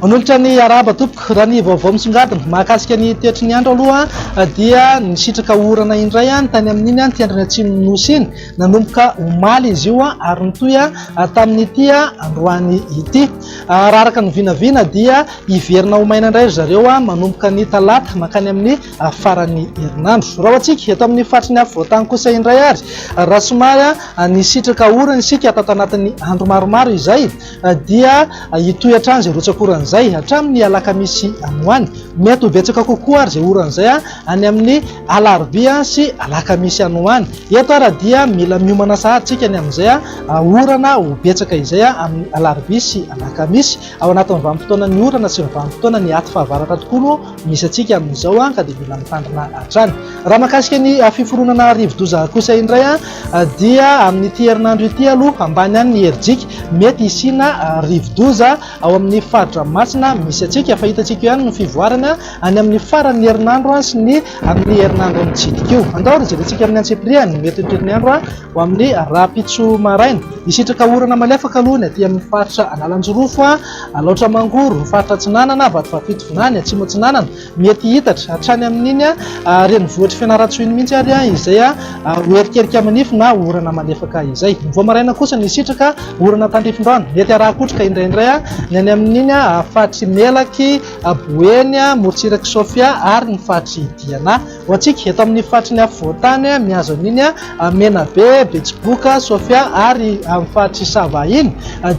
Manolotra ny arahaba tompoko. Raha ny vaovao misongadina mahakasika ny toetry ny andro aloha dia nisitraka orana indray ny tany amin'iny tendrony atsimon'ny Nosy iny. Nanomboka omaly izy io ary nitohy tamin'ity androany ity. Raha araka ny vinavina dia hiverina ho maina indray ry zareo manomboka ny talata mankany amin'ny faran'ny herinandro. Raha ho antsika eto amin'ny faritry ny afovoantany kosa indray ary raha somary nisitraka orana isika tato anatin'ny andro maromaro izay dia hitohy hatrany izay rotsak'orana izay hatramin'ny alakamisy any ho any. Mety ho betsaka kokoa ary izay orana izay any amin'ny alarobia sy alakamisy any ho any. Eto ary dia mila miomana sahady isika ny amin'izay orana ho betsaka izay amin'ny alarobia sy alakamisy. Ao anatin'ny vanim-potoanan'ny orana sy ny vanim-potoanan'ny aty fahavaratra tokoa no misy antsika amin'izao ka dia mila mitandrina hatrany. Raha mahakasika ny fiforonana rivodoza kosa indray dia amin'ity herinandro ity aloha ambany any ny herijika mety hisiana rivodoza ao amin'ny fari-dranomasina misy antsika fa hitantsika eo ihany ny fivoarana any amin'ny faran'ny herinandro sy ny amin'ny herinandro mitsidika io. Andao ary jerentsika amin'ny antsipiriany ny mety ho toetry ny andro ho amin'ny rahampitso maraina. Hisitraka orana malefaka aloha ny aty amin'ny faritra Analanjirofo, Alaotra Mangoro, faritra Atsinanana, Vatovavy Fitovinany, Atsimo Atsinanana. Mety hiitatra hatrany amin'iny renivohitr'i Fianarantsoa iny mihitsy ary izay ho erikerika manify na orana malefaka izay. Ny vao maraina kosa ny hisitraka orana tandrifin-drano. Mety haraha-kotroka indraindray ny any amin'iny faritr'i Melaky, Boeny, morontsirak'i Sofia ary ny faritr'i Diana. Ho antsika eto amin'ny faritry ny afovoan-tany, mihazo an'iny Menabe, Betsiboka, Sofia ary amin'ny faritr'i Sava iny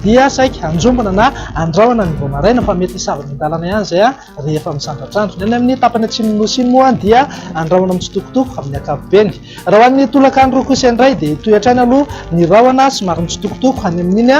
dia saika anjombona na andrahona ny vao maraina fa mety hisava miandalana ihany izay rehefa misandratr'andro. Ny any amin'ny tapany atsimon'ny Nosy iny moa dia andrahona mitsitokotoko amin'ny ankapobeny. Raha ho an'ny tolakandro kosa indray dia hitohy hatrany aloha ny rahona somary mitsitokotoko any amin'iny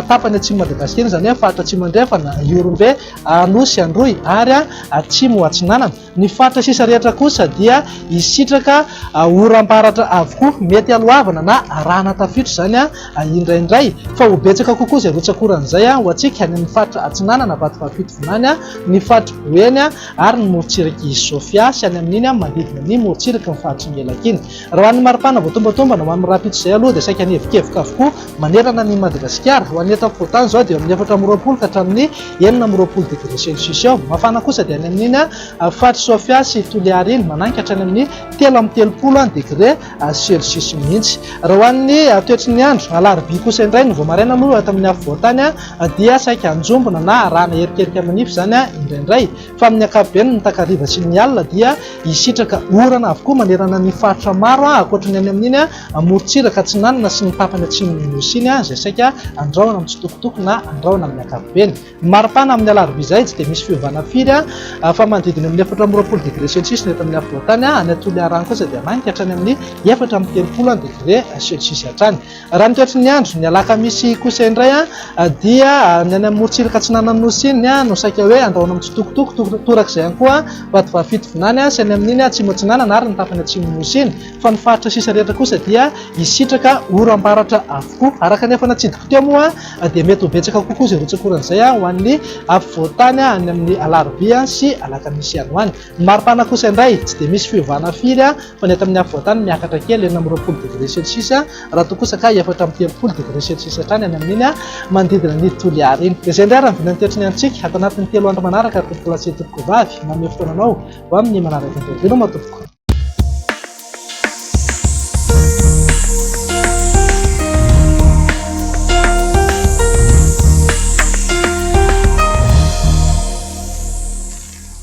tapany atsimon'i Madagasikara iny, izany hoe faritra atsimo andrefana, Ihorombe, Anosy, Androy ary atsimo atsinanana. Ny faritra sisa rehetra kosa dia hisitraka oram-baratra avokoa. Mety haloavana na arahana tafiotra izany indraindray, fa ho betsaka kokoa izay rotsak'orana izay ho antsika any amin'ny faritra Atsinanana, Vatovavy Fitovinany, ny faritr'i Boeny ary ny morontsirak'i Sofia sy any amin'iny manodidina ny morontsiraky ny faritr'i Melaky iny. Raha ho an'ny maripana voatombatombana ho amin'ny rahampitso izay aloha dia saika nihevokevoka avokoa manerana an'i Madagasikara. Ho an'ny eto afovoantany izao dia eo amin'ny 24 ka hatramin'ny 26 degré celsius eo. Mafana kosa dia any amin'iny faritr'i Sofia sy Toliara iny, mananika hatrany amin'ny 33 degré celsius mihitsy. Raha ho an'ny toetry ny andro, alarobia kosa indray ny vao maraina aloha eto amin'ny afovoantany dia saika anjombona na arahana erikerika manify izany indraindray. Fa amin'ny ankapobeny ny takariva sy ny alina dia hisitraka orana avokoa manerana ny faritra maro ankoatra ny any amin'iny morontsiraka atsinanana sy ny tapany atsimon'ny Nosy iny izay saika andrahona mitsitokotoko na andrahona amin'ny ankapobeny. Ny maripana amin'ny alarobia izay tsy dia misy fiovana firy fa manodidina eo amin'ny 24 degré celsius ny eto amin'ny afovoantany, any Toliara any kosa dia manika hatrany amin'ny 34 degré celsius hatrany. Raha ny toetry ny andro, ny alakamisy kosa indray dia ny any amin'ny morontsiraka atsinanan'ny Nosy iny no saika hoe andrahona mitsitokotoko, torak'izay ihany koa Vatovavy Fitovinany sy any amin'iny atsimo atsinanana ary ny tapany atsimon'ny Nosy iny, fa ny faritra sisa rehetra kosa dia hisitraka oram-baratra avokoa. Araka ny efa natsidiko teo moa dia mety ho betsaka kokoa izay rotsak'orana izay ho an'ny afovoan-tany any amin'ny alarobia sy alakamisy any ho any. Ny maripana kosa indray tsy dia misy fiovana firy fa ny eto amin'ny afovoan-tany miakatra kely 26 degré celsius raha toa kosa ka 34 degré celsius hatrany any amin'iny manodidina ny Toliara iny. Dia izay indray ary ny vinan'ny toetry ny androntsika ato anatin'ny telo andro manaraka ry tompokolahy sy tompokovavy. Manome fotoana anao ho amin'ny manaraka indray. Veloma tompoko.